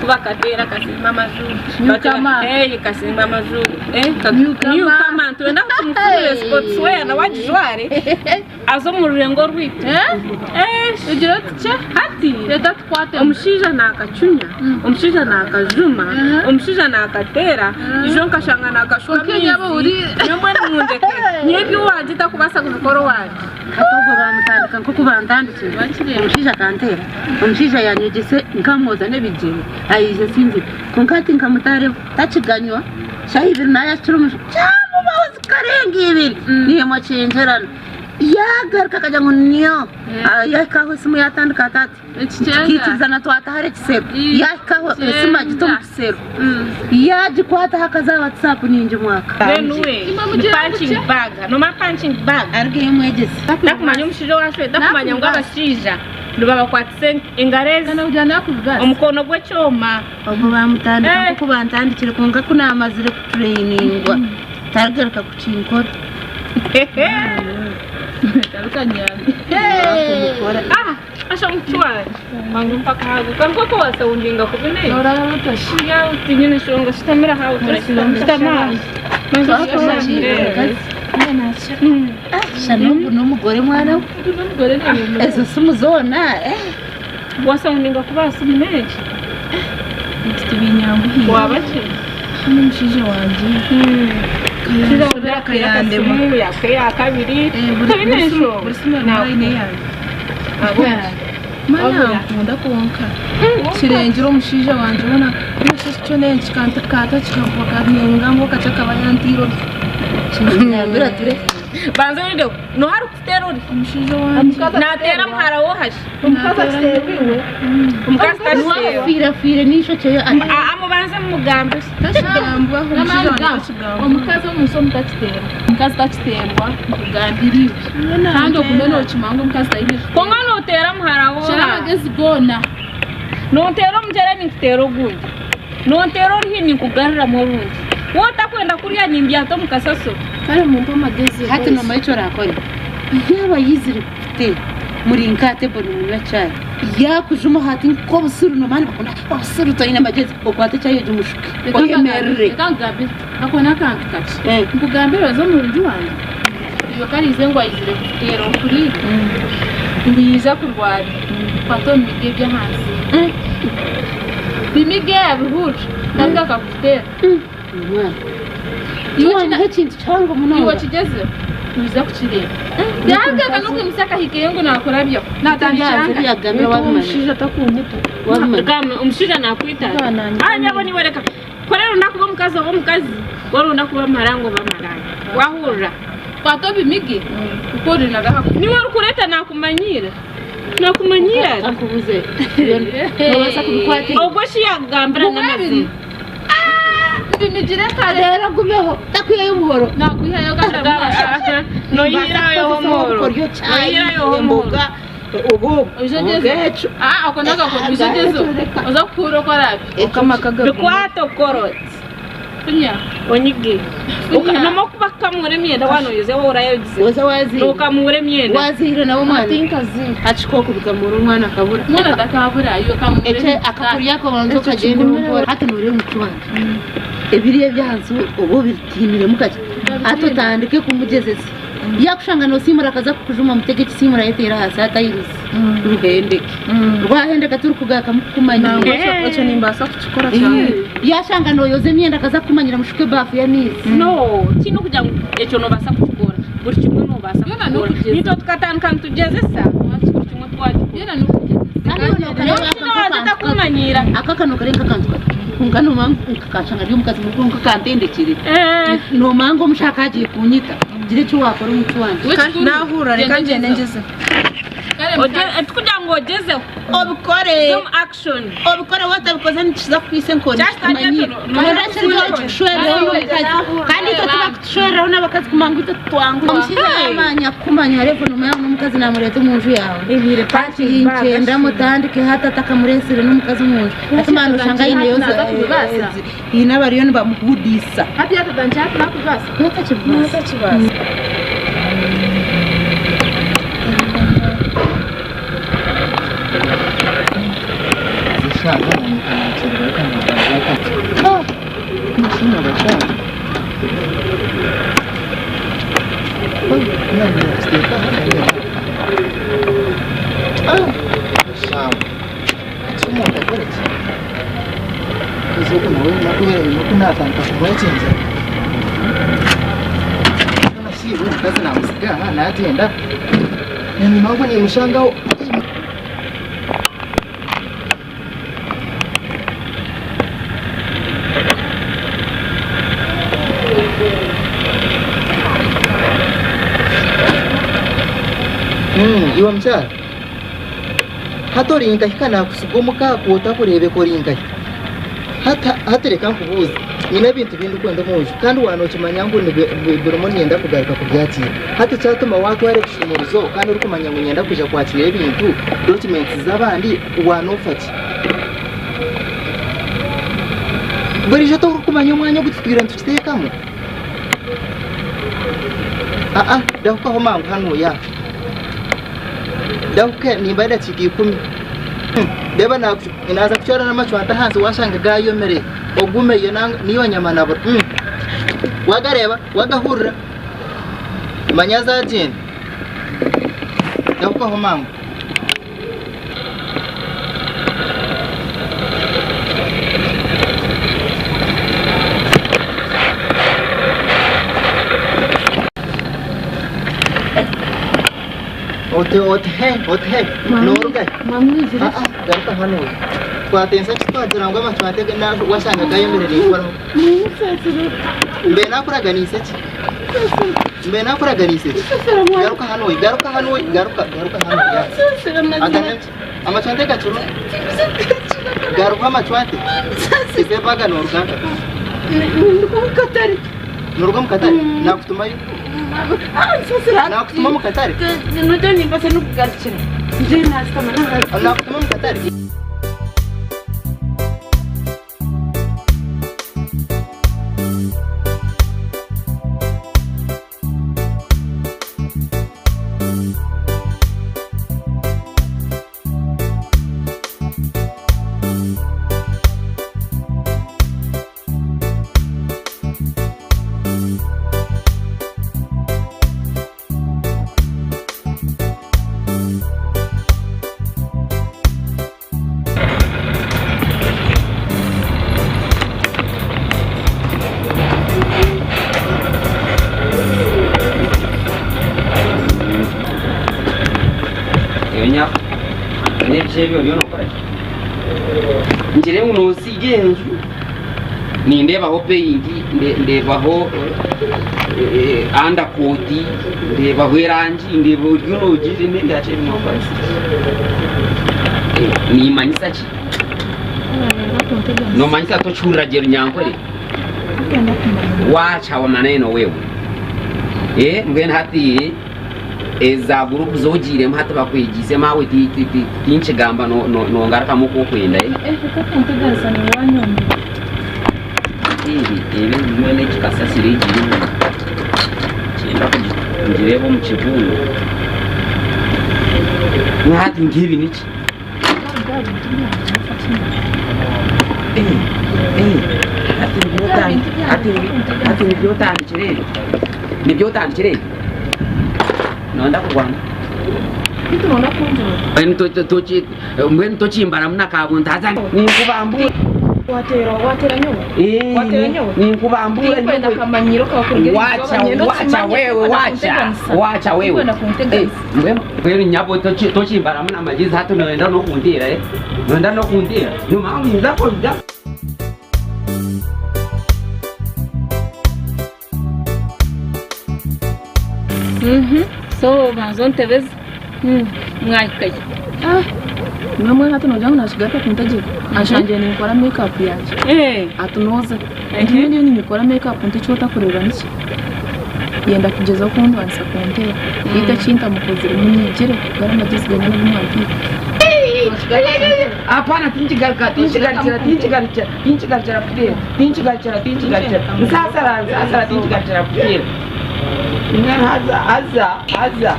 ku bakateera kasimba amaju Newcomer. kasimba amaju Newcomer. newcomer nitwenda ngu tumufunire sportswear nawe agijware aze omu rurengo rwaitu. Ogira oti kye? Hati Reeta tukwatemu. omushaija naakacunya, omushaija naakajuma, omushaija naakateera, ijo nkashanga naakashuka Kwonka enyabo amaizi. ori- Nyowe mbwenu mundeke. Nyowe eby'owangye takubaasa kubikora owangye. Hati obwo bamutandika nk'oku bantandikire. Omushaija akanteera, omushaija yanyegyese nkamwoza n'ebigyere, aija asinzire. Kwonka hati nkamutareho, takiganywa, shaaha ibiri naayakira omushaija, kyamubaho zikarenga ibiri, niimwe kyengyerana. Yaagaruka akagira ngu nyo, yaahika aho esimu yaatandika ati ati. Tukiikirizana twata hare ekisero. Yaahika aho esimu agita omu kisero. Yaagikwataho akaza aha WhatsApp ningimwaka. Mbwenu we ni punching bag. Nomanya punching bag? Arugeyo omwegyese. Takumanya omushaija owashwire, takumanya ngu abashaija nibabakwatisa engaro ezi, omukono gw'ekyoma. Obwo baamutandika nk'oku bantandikire kwonka ku naamazire kutureyininga tarigaruka kukinkora. Asha omucwari mangu mpaka haguka nk'oku wasawundinga kubi ne. Yawe tinyine nshonga shitamira aho shitama aho. Sha n'ogu n'omugore mwana we. Ezo simu zoona eh. Wasawundinga kubi aha simu n'egi. Tibinyanguhiire. Waba ki? N'omushaija wangye. Omushaija akayandema. Simu yakwe ya kabiri. Tobine nshonga. Buri simu erimu aine eyangye. Mana nankunda kwonka kirengire omushaija wangye hoona ekyo n'enki kata kikakuba kaningamba okakye akaba yanteire ori. Nambira ture. Banza orinde noha arikuteera ori? Omushaija wangye. Nateera muhara wohashi? Omukazi akiteerwa iwe. Omukazi takiteerwa. Afiire afiire n'eishokye yo. Aa mubanze mumugambe. Takigambwaho omushaija wangye takigambwaho. Omukazi omunsi omu takiteerwa. Omukazi takiteerwa nkugambire iwe. Kandi ogume nokimanya ngu omukazi taine kuteerwa. Kwonka noteera muhara woha? Shara amagezi goona. Nonteera omugyera ninkuteera ogundi. Nonteera oruhi ninkugaruramu orundi. Waaba otakwenda kurya nimbyata omu kasasiro. Kare mumpe amagezi. Hati nomanya eki orakore? Yaaba yaizire kukuteera muri nka aha table nimunywa chai, yaakujuma hati nk'obusiru nomanya nibakunda obusiru toine magyezi, okwate chai egyo omushuke oyemerere. Reka nkugambire, ako n'akantu kakye. Eh. Nkugambire oze omurungi wangye, iwe ku ariize ngu aizire kukuteera ohuriire, ngu yaija kurwara, kwata obimige eby'ahansi. Bimige abihurire, kandi akakuteera. Omwana. Iwe Tiwandiha ekintu kihango Iwe munonga. okigyezeho, noija kukireeba. Yaagaruka n'okwimutsya akahika ngu naakurabyaho, naatandikira Ebyanze nkahi? ebyagambire wabimanya. Omushaija takunyita. Wabimanya. Gamba omushaija nakwita ata? Naba nanyita. Ah nyabo niiwe reka. Ku orenda kuba omukazi obe omukazi, ku orenda kuba maranga obe maranga. Wahurira? Kwata obimige, kuko orinaga aha kutu. Niiwe orikureeta nakumanyiira. Nakumanyiira ata? Nkubuze. Nobaasa kubikwata. Ogwo shi yakugambira Gumwe n'amazima. ebiri. Mbimigire kare. Reero ogumeho, takwihayo omuhoro. Nakwihayo gashatu. Noyihirayo omuhoro. Okoryo chai, Noyihirayo omuhoro. emboga, obu Oije ogyezeho. obweco. Ah, ako nagako, oije ogyezeho. Oza kuhurira oku araabe. Bikwate okore oti. Funya. Onyige. Funya. Nomu okuba kukamuura emyenda waaba noyoza waaba orayogize. Oza waziire. Nokamuura emyenda. Waziire nawe omwana. Tinkaziire. Hakika okubikamura omwana akabura. Omwana atakabura, iwe kamura. Ekye akakurya akabanza okagenda omumpora. Hati noreeba omuti wangye. Ebiri ebyahansi oba obitiiniremu kakye. Hati otandike kumugyezesa. Yakushanga nosiimura akaza kukujuma omutege ekisiimura ayeteere ahansi atayiruzi. Ruhendeke. Rwahendeka turikugarukamu kukumanyira. Ekyo nimbaasa kukikora cyane. Yashanga noyoza emyenda akaza kukumanyira mushuke ebafu y'amaizi. No, tihaine okugira ngu ekyo noobaasa kukikora. Buri kimwe noobaasa Byona kukikora. n'okugyeza. Naitwe tukatandika nitugyezesa, buri kimwe twakikora. Byona n'okugyezesa. Kandi iwe nokareeba aka N'omushaija wangye nk'akantu kato. takumanyira. Aka kano kari nk'akantu kato. Kwonka nomanya ngu nkakashanga ndi omukazi mukuru nkakantendekire. Eh. Nomanya ngu omushaka agiye kunyita. Gira eki wakora omuti wangye. Iwe kikuru, Nahurira reka gyenda ngyende ogyezeho. ngyezeho. Kare mukazi. Tikugira ngu ogyezeho. Obikore. Some action. Obikore watabikoze nikiza kukwisa enkoni Just kikumanyire. no, no, Kandi ekiriho kikushwereraho n'omukazi. Kandi itwe tibakutushwereraho n'abakazi kumanya ngu itwe tutwanguhe. Omushaija yamanya kukumanya revo nomanya ngu n'omukazi namureeta omu nju yaawe. Hati nkyenda mutandike hati atakamureetsire n'omukazi omu nju. Hati manya noshanga aineyo Naza kubibaasa. haine abariyo nibamuhudiisa. Hati yatandikira hati nakubibaasa. Notakibaasa. Notakibaasa. Omukazi namusiga aha nagyenda enyima ngu nimushangaho. Iwe mukyara hati ori nkahika nakusiga omuka otakureebeka ori nkahi? Hati hati reka nkubuuze nyine ebintu bindikwenda omunju kandi waaba nookimanya ngu birimu niinyenda kugaruka kubyakiira. Hati kyatuma waatwara ebishumuruzo kandi orikumanya ngu niinyenda kwija kwakira ebintu documents z'abandi waanofa ki? Buriijo torikumanya omwanya ogu tutwire nitukiteekamu? Aa ndahukaho mangu hanuya. Ndahuke nimba edakiika ikumi. Reeba naaza kucwera n'amacwanta ahansi washanga gayomire ogumeyo niyo nyama nabura. Wagareeba wagahurira manya zagyenda. Ndahukaho mangu. Ote ote ote noruga. Mwamwizire. Ah ah garuka hano. Twatensa ki twagira ngu amacwante washanga gayomire ninkoraho. Mbe nakuraganiise ki? Mbe nakuraganiise ki? Garuka hano garuka hano garuka garuka hano. Agana amacwante gakiro. Garuka amacwante. Ese baga noruga. Mukatare. Noruga mukatare? Nakutumayo. Nakutuma mukatare. Nujya nimbase n'okugarukira. Nje nasitama n'ahansi. Nakutuma mukatare. N'ebiki ebi oriyo nookora ki? Ngire ngu noosiiga enju, nindeebaho peyinti, ndeebaho andakooti, ndeebaho erangi, ndeeba oriyo noogira n'ebya ki ebi nookora ki? Niimanyisa ki? Noomanyisa tokihurira gye Runyankore? Wacha maneno wewe. Mbwenu hati eza gurupu zogiiremu hati bakwegiise maawe tinkigamba nongarukamu oku okwenda. Ebi mbwenu egi kasasiro egi niinyenda kugireeba omu kibungo. Hati nk'ebi niki? Hati nibyo otandikire ebi? Nibyo otandikire ebi? Noyenda kurwana? Mbwenu tokimbaramu na kabuntu haza ninkubambura. Ninkubambura wacha wacha wewe wacha wacha wewe. Mbwenu nyabo tokimbaramu n'amagezi hati noyenda n'okunteera noyenda n'okunteera nomanya ngu ninza kuruga. So banza ontebeze mwahikayo. Nimwe hati nogira ngu nakigaruka kuntegyeka ashangire ninkora make up yangye ati noza nti nyowe ndiyo ninyikora make up nti eki otakureeba niki yenda kugyezaho kundwanisa kunteera beitu ekintamukozire munyegyere gari amagyezi gangye agu mwampiire. Hapana tinkigarukira tinkigarukira tinkigarukira tinkigarukira kuteera tinkigarukira tinkigarukira nsasara nsasara tinkigarukira kuteera mbwenu haza haza haza.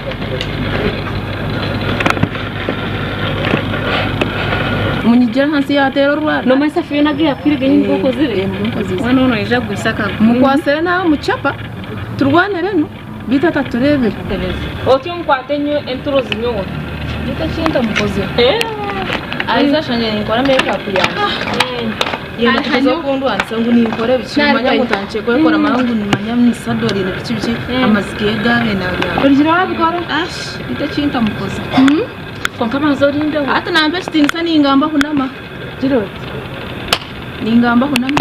Munyigire ahansi yateera orwara. Nomanyisa Fiona agu yakwire genyi nibwo okozire? Ee nibwo nkozire. Weena noija kugwisa akagu. Mukwasire nawe mukyapa turwanire nu beitu atatureebire. Otyo nkwate enturo zinyowe. Beitu ekintamukozire. Aija ashangire ninkora make up yangye. Yenda kugyezaho kundwanisa ngu ninkora biki manya ngu ntandikire kwekora mara ngu nimanya misadori biki biki amazi ge gaabaire nagamba. Origira wabikora? Ashi beitu ekintamukozire. Kwonka banza orindeho. Hati nampa ekitiinisa ningamba hunama. Gira oti. Ningamba hunama.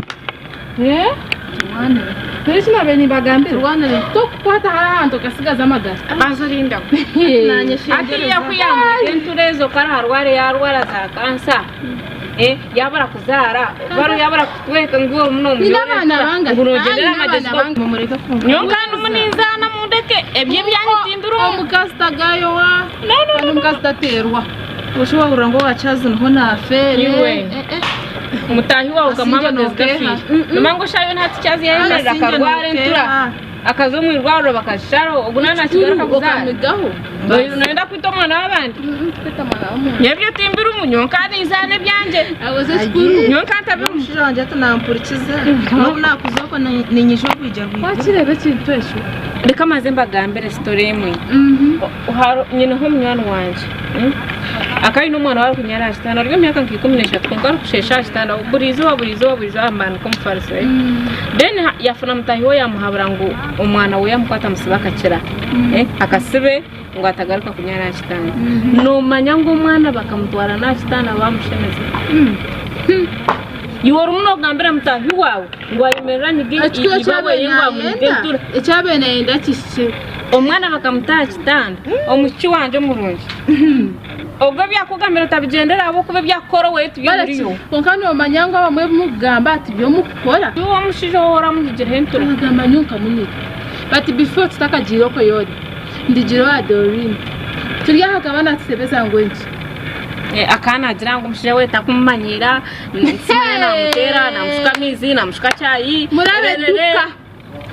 Turwanire. Hariho eki naabaire nimbagambira? Turwanire. Tokukwata hariya ahantu okasigaza amagara. Banza orindeho. Nanyeshengyereza. Hatiiya ku yaamuhiga enturo ezo ku araarware yaarwara za kansa, yaabura kuzaara, yaabura kutweka ngu omu Nyine abaana bangahe? ngu noogyendera Nyine aha abaana magyezi bangahe? Mumureke kunga. Nyowe kandi muninzaana mundeke ebyo ebyanyu timbirimu. Omukazi tagayowa. No, no, Kandi omukazi tateerwa. Oshuba wahurira ngu owa Chazi niho nafeere. Iwe. Eh, eh. Mutaahi waawe okamuha Asinge amagezi nokeeha. gafiire. Nomanya ngu eshaaha yoona hati Chazi yayemerera Asinge akarwara entura nokeeha. akaza omu irwariro bakasharaho ogu naaba nakigaruka kuzaara. Okamigaho. Noyenda kwita omwana w'abandi? Kwita omwana w'omuntu. Nyowe ebyo timbirimu nyowe nkaninzaana ebyangye. Abuze ekikuru. Nyowe nkantabirimu. Omushaija wangye ati nampurikiza n'obu naakuza okwo niinyija orwigi rwiguru. Wakireeba ekintu ekyo? Reka maze mbagambire story emwe. Nyineho omunywani wangye akaba aine omwana we arikunyara aha kitanda ari omu myaka nka 13 kwonka arikusheesha aha kitanda buri izooba buri izooba buri izooba amubanika omufariso then yafuna mutaahi we yamuhabura ngu omwana we amukwate amusibe akakira akasibe ngu atagaruka kunyara aha kitanda. Nomanya ngu omwana bakamutwara n'aha kitanda bamushemeza. Iwe orimu nogambira mutaahi waawe ngu ayemerere anyige Ekikuru iba weye ngu amunyige entura. Eki abaire nayenda kihikire. Omwana bakamuta aha kitanda. Omwishiki wangye omurungi. Obwo ebyakugambira otabigyendera ahabw'okuba ebyakukora oweye tibyo biriyo. Kwonka nomanya ngu abamwe ebi mukugamba tibyo mukukora. Iwe omushaija ou oramuhigireho entura. Agamba nyowe nkamuniga. But before tutakagiire okwo yoona, ndigire owa Doreen. Turi aha akaba natutebeza ngu enki. Akaba nagira ngu omushaija we takumumanyiira, simanya namuteera, namushuka amaizi, namushuka chai. Murabe duka.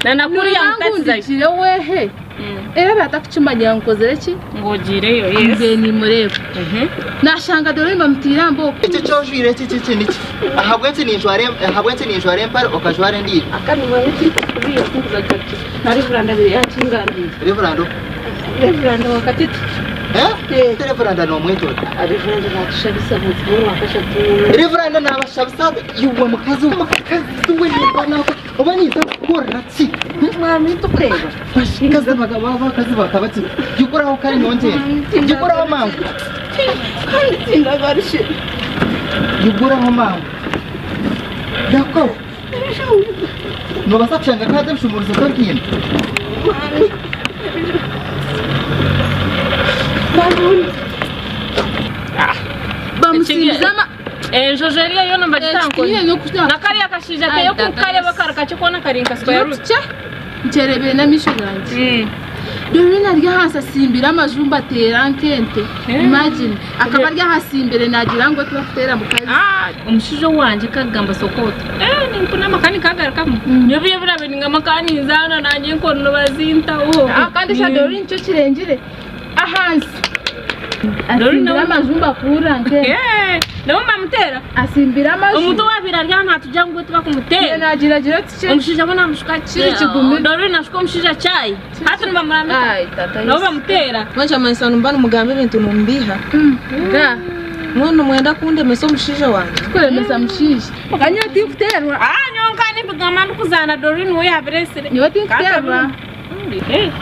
Na na kuriya Ngu mutatizayo. ndigire wehe. Era abaire atakukimanya ngu nkozire ki? Ngu ogiireyo, yes. Mbaire nimureeba. Nashanga Doreen bamutaire aha mbooko. Eki eki ojwaire eki eki niki? Ahabw'enki ninjwara ahabw'enki ninjwara empare okajwara endiijo? Akanimanya tinkukubiiha tinkuza kati na Reverand abaire yakingambiire. Reverand oha? Reverand wa Katete. Eh? Reverand nomweta ota? Reverand natushabisa buri rwakashatu. Reverand nabashabisa iwe mukazi we mukazi we nimba naku oba ninza kukukorera ki? Mwami nitukureeba. Bashikazi abakazi bakaba ki? Gikuraho kare nyowe ngyende. Gikuraho mangu. Kandi tindagarukire. Gikuraho mangu. Garukaho. Noobaasa kushanga nkahaza ebishumuruzo otabiine. Bamusimbiza ama Enjojo eriya yoona nibagita aha nkoni. Na kariya kashaija keyo ku nkareeba kari kakye koona kari nka square root. Kye nkyerebire n'amaisho gangye. Doreen ari ahansi asimbire amaju mbateera nk'ente. Imagine akaba ari ahasimbire naagira ngu tibakuteera mukazi. Omushaija owangye kagamba sokoota. Eh nimpunama kandi nkagarukamu. Nyowe ebi birabe ningamba nkaba ninzaana nanye enkoni nibazintaho. Kandi sha Doreen nikyo kirengire. Ahansi asimbire amaju mbakuurira nk'ente. Nabo nibamuteera? Asimbire amaju. Omuntu owaabaire ari aha naatugira ngu tibakumutera. Naagira gira oti ki? Omushaija we naamushuka Kiri kigumire. Doreen naashuka omushaija chai. Hati nibamuramika. Ai tata Nabo bamuteera. Mbwenu kyamanyisa nimuba nimugamba ebintu nimubiiha? Ga. Mbwenu nimwenda kundemesa omushaija wangye? Tikuremesa mushaija. Kwonka nyowe tinkuteerwa. Ah nyowe nka nimbigamba ndikuzaana Doreen we yaabireetsire. Nyowe tinkuteerwa.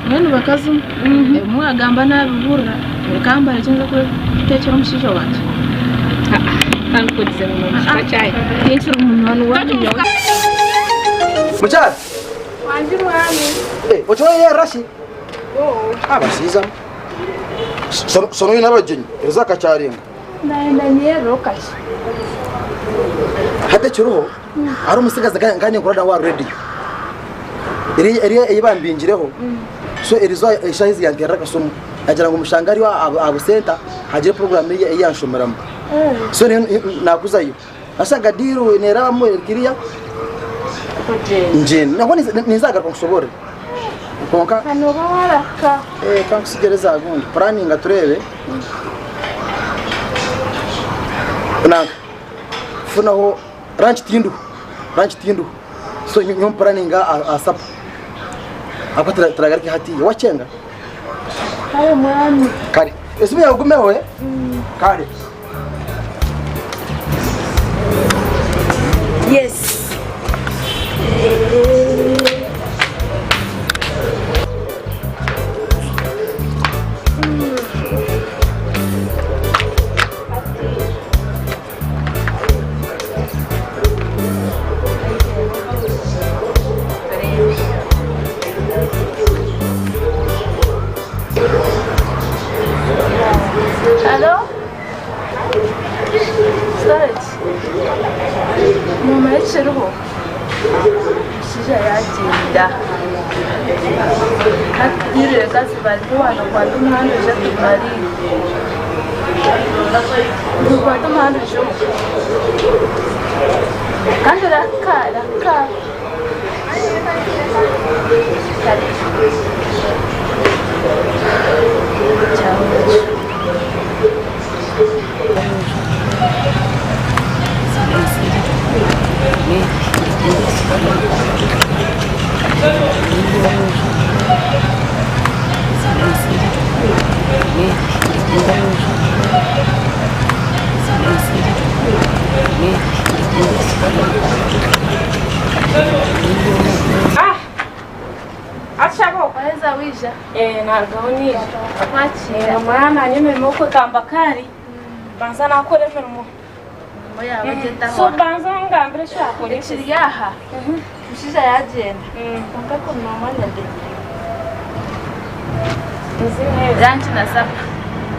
Mbwenu bakazi mwe, ebi mwagamba naabihurira, reka mbarekye nze kuteekyera omushaija wangye. Kandi ku ogize ngu noomushuka chai. Tinkiri munywani waanyu nyowe. Mukyara. Wangi mwami. Eh, okiwayerra shi? Abashaija. Sono oine abagyenyi, erizo akakyarenga. Nayenda nyerre kakye. Hati ekiriho, hariho omutsigazi nka ninkora nawe aha rediyo. Eriyo ei bambingireho, so erizo eshaaha ezi yanteerera akasimu yaagira ngu mushange ari aha busenta hagire puroguraamu ei yanshomeramu. So naakuzayo. Nashanga diiru neerabamu eri kiriya ngyende. Nangwa ninza kugaruka nkushoboorore. Kwonka Nooba waarahika. Ka nkusigire eza gundi puraninga tureebe. Nanka funaho Lunch tinduho, lunch tinduho. So nyowe mpuraninga aha sapa. Ahabw'okuba turagaruke hatiiya. Wakyenga? Kare mwami. Kare. Esimu yaawe ogumeho, eh? Kare. Yes. Halo? Storage. Mumanye ekiriho? Omushaija yagyenda. Hati twirire kazi bariho wano kwata omuhanda oije tumariire. Nikwata omuhanda oije omuka. Kandi raka raka. Kare. Kyahwa ekyo. Waheza waija? Narugaho naija. Wakiira. Omwana nyemeremu okugamba kare mbanza nakora emirimo. Emirimo yaawe gye So etahwa. banza ongambire eki wakora. Ekiri aha, omushaija yaagyenda kwonka kuri noomanya gye. Ranki na sapa.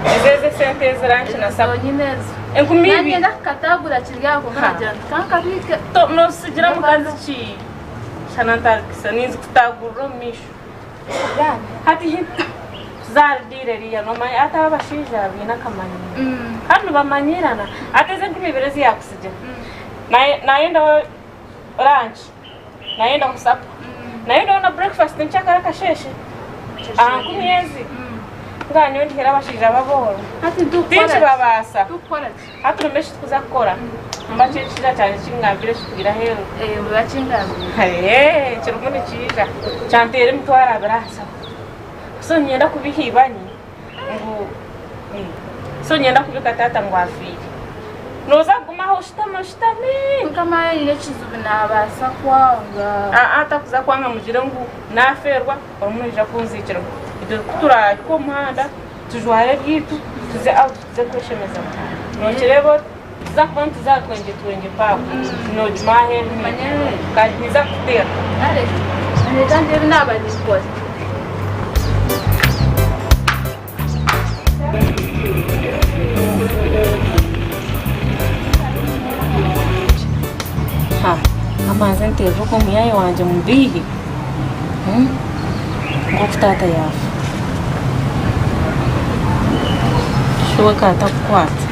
Ezo esente ezi ranki na sapa. Zonyine ezo. 2000. Nanyenda kukatagura kiri aho kwonka nagira nti kankabiike. Noosigira mukazi ki? Shana ntarikisa ninzikutagurira omu maisho. Hati hi tuzaaridiire eriya noomanya hati aba abashaija baine akamanyiiro kandi nibamanyiirana hati ezi 2000 ezi yaakutsigira naayendaho ranki naayendaho sapa naayendaho na burekifasiti nkyakare akasheeshe. Aha nkumyezi nga nyowe ndihera abashaija b'abooro Hati ntukukora ki? tinkibabaasa. Tukukora ki? Hati nomba eki tukuza kukora mba kiri ekishaija kyangye kingambire ekitugira aheeru. Eh, mba kingambire. Hee, kirimu nikiija kyanteera emitwaro abiri aha nshaho. So niinyenda kubiha ibanyi ngu so niinyenda kubika taata ngu afiire. Nooza kuguma aho oshutami oshutami. Mukama yaaba aine ekizibu naabaasa kwanga. Aa takuza kwanga mugire ngu naafeerwa orimu noija kunziikira. Itwe ku turaahike omu muhanda tujware ebyaitu tuze out tuze kweshemeza. Nookireeba ota? Tuza kuba nituza aha Twengye Twengye Pub nooguma aheeru kandi ninza kukuteera. Kare, reka ndeebe naaba ninkora. Amanze nteerere ogwo muyaayi wangye mubiihe nk'oku taata yaafa. Shuwa akaba atakukwata.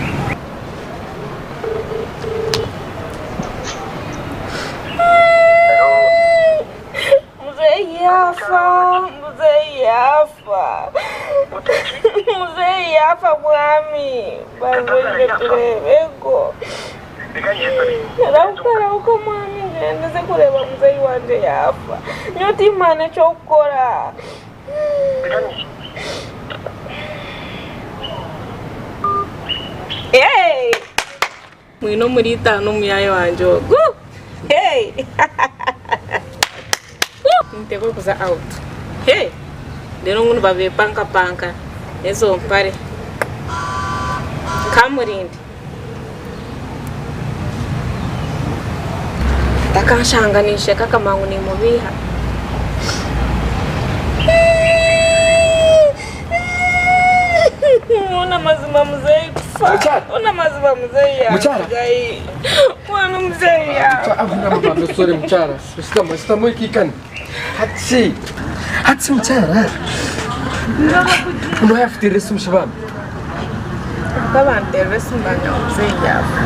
Muzeeyi yaafa, muzeeyi yaafa, muzeeyi yaafa mwami, banza tureebe ego. Rahuka rahuka mwami ngyendeze kureeba muzeeyi wangye yaafa. Nyowe timpaine eky'okukora. Hey! Mwine omuri itaano omuyaayi wangye ogu. Hey! Ninteekwa kuza out. Hey! Reero ngu nibabepankapanka ezo mpare. Kamurindi. Takanshanga ninsheka akamanya ngu nimubiiha. Ona amazima muzeeyi kufa. Ona amazima muzeeyi Mukyala. yansigaye. Mwana muzeeyi ya. Abana sorry mukyala. Sitama sitama ikikani. Hatsi. Hatsi mukyala. Uno yafutirire esimu shabana. Akabanterera esimu bangamba ngu muzeeyi yaafa.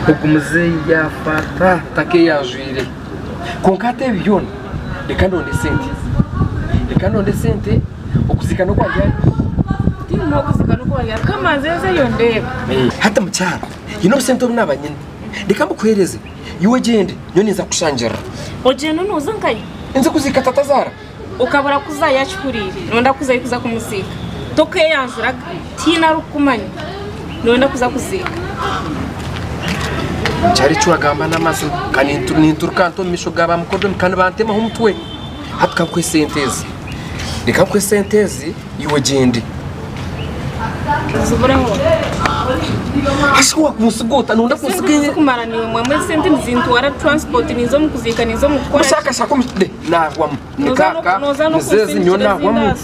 Ogu muzeeyi yaafa ta takeeyanjwire. Kwonka hati ebi byona reka ndonde sente. Reka ndonde sente okuziika n'okwa ryari? Tihaine okuziika n'okwa ryari. Kamanze nzeyo ndeebe. Hati mukyara, haine obusente obu naaba nyine. Reka mbukuheereze, iwe ogyende, nyowe ninza kukushangirira. Ogyende nooza nkahi? Nze kuziika tatazaara. Okabura kuzayo akihuriire, nooyenda kuzayo kuza kumuziika. Tokeeyanjuraga, tihaine arikukumanya, nooyenda kuza kuziika. Mukyara eki wagamba n'amazima. Ka ninturuka nta omu maisho ga bamukodomi, ka nibantemaho omutwe. Hati ka nkuhe esente ezi. Reka nkuhe esente ezi, iwe ogyende. Ziburaho. Hashi wakunsiga ota? Noyenda Esente kunsiga? tizikumara niiwe mwamwe esente nizintwara transport ninza omu kuziika ninza omu kukora ki? Mushakashaka omu de nahwamu Nooza nikaka nooza nizezi nyowe n'okunsindikira nahwamu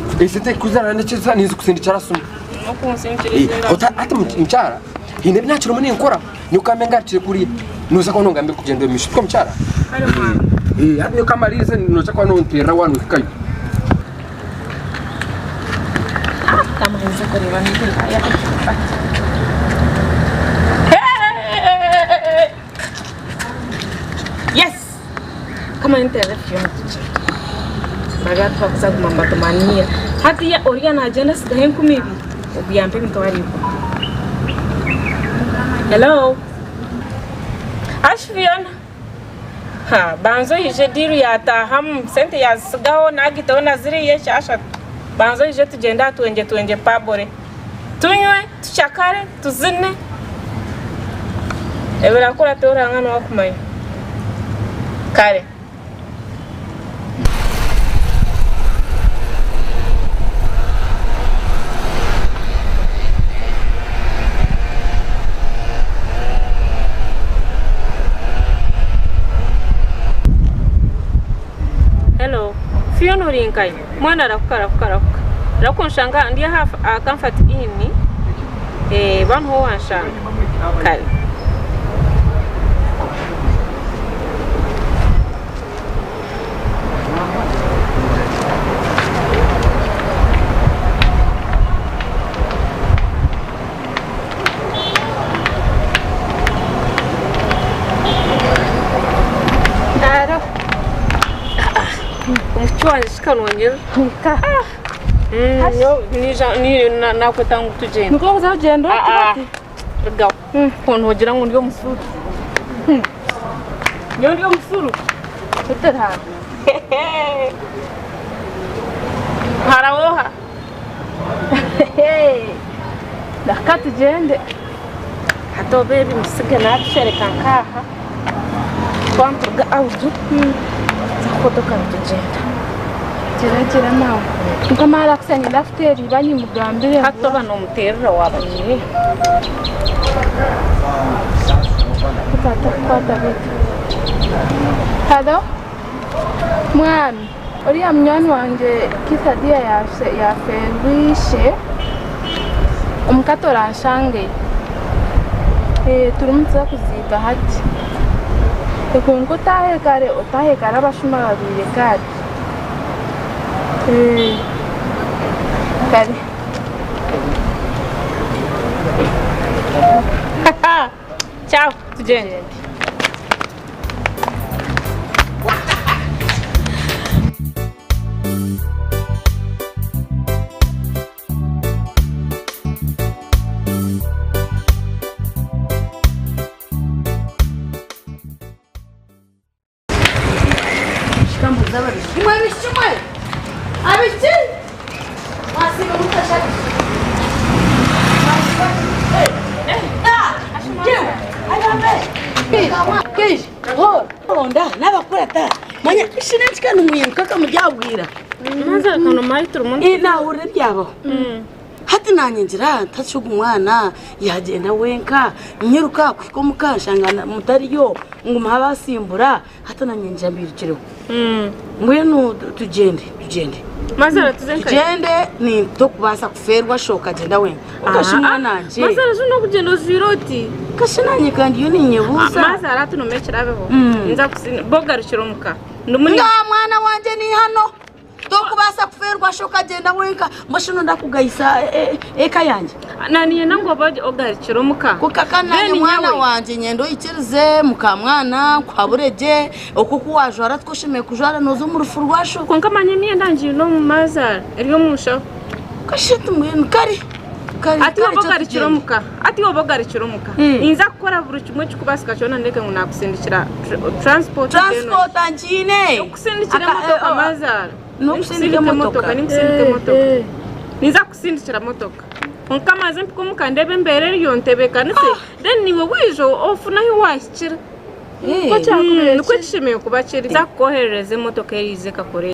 ezindi esente kuzana nekiza ninzikusindikira asuma. N'okunsindikira ezindi Ota hati mukyara haine ebi nakirimu ninkora nyowe kambe ngarukire kuriya noza kuba nongambira kugyenda omu maisho tikwo mukyara? Kare mwana. Hati nyowe kamaririze noza kuba nonterera wanohikayo. Kamanze kureeba Yes! Kamanye nterere Fiona tukye. Baga twakuza kuguma nibatumaniira. Hatiya oriya nagyenda asigaho 2000 ogu yampa emitwaro ikumi. Hello. Ash Fiona. Ha, banza oije diiru yaataahamu, sente yaazisigaho naagitaho na ziriya eshashatu. Banza oije tugyende aha Twengye Twengye Pub tunywe, tucakare, tuzine. Ebirakurataho Ruhanga niwe akumanya. Kare. Hello. Fiona ori nkahi? Mwana rahuka rahuka rahuka. Rahuka onshanga aha ndi aha aha Comfort Inn. Eh, ba niho wanshanga. Kare. Omucwi wangye. Wahika nonyirira. Nakweta ngu tugyende. Nikwo kuza kugyenda oti bati? Rugaho. Ku noogira ngu ndi omusuru. Nyowe ndi omusuru. Muhara w'oha? Reka tugyende. Hati obu ebi mbisige naabishereka nk'aha, twaba nituruga awutu, nza kukotoka nitugyenda. Gyera gyera maawe. Mukama arakusa niinyenda kuteera ibanyi mugambire ngu. Hati oba noomuteerera waaba nyine. Taata kukwata beitu. Halo mwami, oriya munywani wangye Keith Adia yafeerwa ishe, omuka toranshangeyo. Turimu nituza kuziika hati. Kwonka otaahe kare, otaahe kare abashuma babaire kaadi. Kare. Ciao, tugyende. Imwe abishiki mwe! Abishiki! Mwasiiba muta shi abishiki? Manya shina ekika nimwiruka kamuryabwira. Nahurira ebyabaho. Hati nanye ngira ntashuga omwana yagyenda wenka nyiruka kuhika omuka nshanga mutariyo nguma abasimbura hati nanye ngira mbirukireho. Mbwenu tugyende tugyende. Mazara tuze nkahi? Tugyende nitokubaasa kufeerwa shoka gyenda wenka. Kashi mwana wangye. Mazara zo nokugyenda ojwire oti. Kashi nanye kandi yo ninyebuuza. Mazara hati nomanya ekirabeho. Ninza kusi bo garukira omuka. Nga mwana wangye ni hano. Tokubaasa kufeerwa shoka gyenda wenka. Mbwenu shi nondakugayisa eka yangye. Naniinyenda ngu obe ogarukire omuka. Kukaka nanye mwana wangye nyenda oyikirize mukamwana nkuhabure gye oku oku wajwara tikwo oshemereire kujwara noza omu rufu rwasho. Kwonka manya emyenda ngiine omu mazara eri omu nshaho. Kashatu mbwenu kare kare Hati kare obe ogarukire omuka. Hati obe ogarukire omuka. Ninza kukora buri kimwe ekirikubaasika kyona ndeke ngu naakusindikira transport. Transport ngiine. Nkusindikira emotoka mazara. N'okusindika emotoka. Ninkusindika emotoka. Ninza kukusindikira motoka. Kwonka maze mpike omuka ndeebe embeera eriyo ntebeekanise then niiwe waija ofune ahu waahikira. Nikwo kishemereire kuba kiri. Ninza kukwoherereza emotoka eriija ekakora.